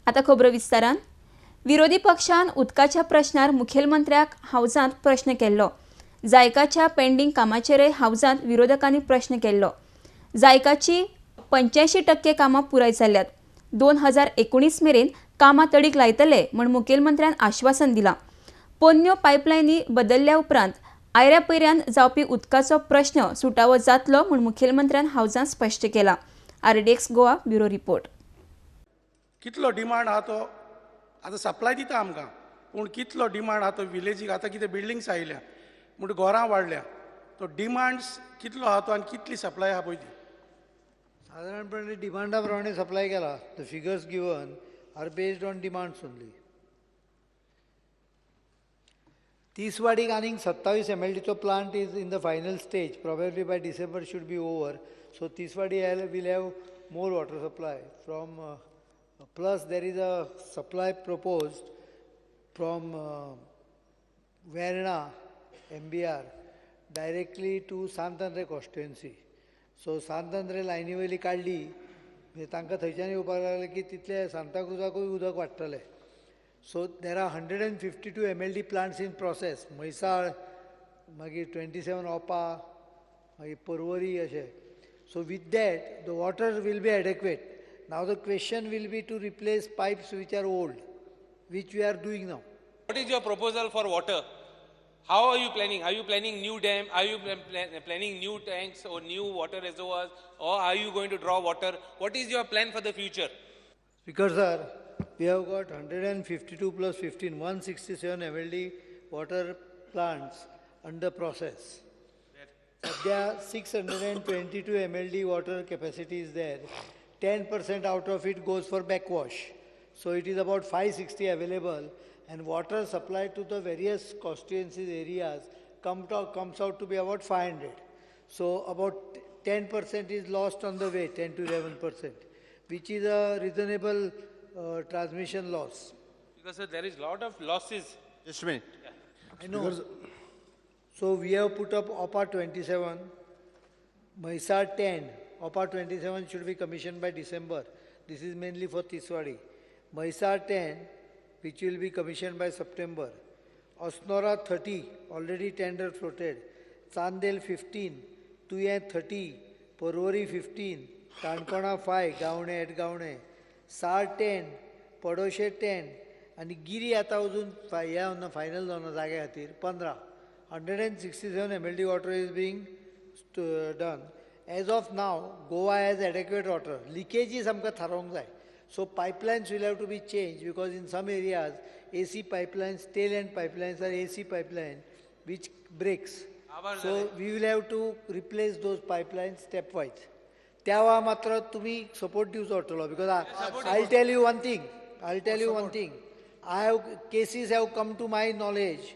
आतां खबरो विस्तारान. विरोधी पक्षान उदकाच्या प्रश्नार मुखेलमंत्र्याक हावजांत प्रश्न केल्लो. जायकाच्या पेंडींग कामाचेरय हावजांत विरोधकांनी प्रश्न केल्लो. जायकाची 85% कामां पुराय जाल्यात. 2019 मेरेन कामां तडीक लायतले म्हूण मुखेलमंत्र्यान आश्वासन दिलां. पोन्न्यो पायपलायनी बदलल्या उपरांत आयऱ्या पयऱ्यान जावपी उदकाचो प्रश्न सुटावो जातलो म्हूण मुखेलमंत्र्यान हावजांत स्पश्ट केलां. RDX Goa bureau report. कितलो डिमांड आहा तो आतां सप्लाय दिता आमकां, पूण कितलो डिमांड आहा तो विलेजीक आतां कितें बिल्डिंग्स आयल्या म्हणटा घरां वाडल्या, तो डिमांड्स कितलो आहा तो आनी कितली सप्लाय आहा पळय ती. सादारणपणे डिमांडा प्रमाणे सप्लाय केला. The figures given are based on demands only. तिसवाडीक आनीक 27 MLDचो plant is in the final stage, probably by December should be over. So Tiswadi will have more water supply from, plus there is a supply proposed from Verna MBR directly to Sant Andre constituency. So Sant Andre लायनी वयली काडली म्हणजे तांकां थंयच्यान येवपाक लागलें की तितले सांताक्रुजाकूय उदक वाडटलें. So there are 152 MLD plants in process. Mhaisal, मागीर 27 ओपा, मागीर परवरी अशें. So with that the water will be adequate. Now the question will be to replace pipes which are old, which we are doing now. What is your proposal for water? How are you planning? Are you planning new dam? Are you planning new tanks or new water reservoirs? Or are you going to draw water? What is your plan for the future? Speaker sir, we have got 152 plus 15, 167 MLD water plants under process. There 622 MLD water capacity is there. 10% out of it goes for backwash. So it is about 560 available, and water supply to the various constituencies areas comes out to be about 500. So about 10% is lost on the way, 10 to 11%, which is a reasonable transmission loss. Because sir, there is a lot of losses. Just a minute. Yeah. I know. Because so we have put up OPA 27, Mhaisal 10. OPA 27 should be commissioned by December. This is mainly for Tiswadi. Mhaisal 10, which will be commissioned by September. Osnora 30, already tender floated. Chandel 15, Tuye 30, Porvori 15, Kankona 5, Gaone at Gaone, Sar 10, Padoshe 10, and Giri आता अजून ह्या final जावना जाग्या खातीर 15. 167 MLD water is being done. As of now, Goa has adequate water. Leakages आमकां थारोवंक जाय. So pipelines will have to be changed because in some areas, AC pipelines, tail end pipelines are AC pipeline which breaks. So we will have to replace those pipelines stepwise. त्या वेळार मात्र तुमी support दिवचो पडटलो because I'll tell you one thing. I'll tell you one thing. I have cases have come to my knowledge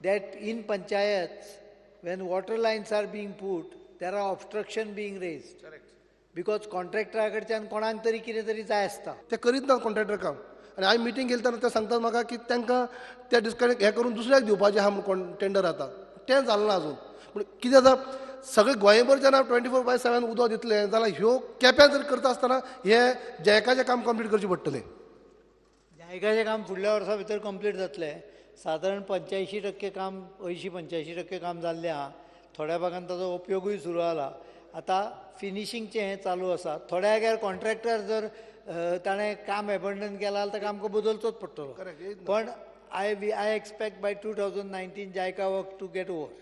that in panchayats, when water lines are being put, there are obstruction being raised. Correct. Because contractor कडच्यान कोणाक तरी कितें तरी जाय आसता. ते करीत ना कॉन्ट्रॅक्टर काम. आनी हांवें मिटींग केली तेन्ना ते सांगतात म्हाका की तांकां ते डिस्कनेक्ट हें करून दुसऱ्याक दिवपाचें आहा म्हूण टेंडर आतां तें जालें ना अजून. पूण कितें जाता सगळे गोंयभर जेन्ना 24/7 उदक दितले जाल्यार ह्यो केप्यां जर करता आसतना हे जॅकाचें काम कंप्लीट करचें पडटलें. जायकाचें काम फुडल्या वर्सा भितर कंप्लीट जातलें. सादारण 85% काम, 80-85% काम जाल्लें आहा. थोड्या भागान ताचो उपयोगूय सुरू जाला. आतां फिनिशींगचें हें चालू आसा. थोड्या जाग्यार कॉन्ट्रॅक्टर जर ताणें काम एबंडन केलां जाल्यार ताका आमकां बदलचोच पडटलो. पण I expect by 2019 JICA work to get over.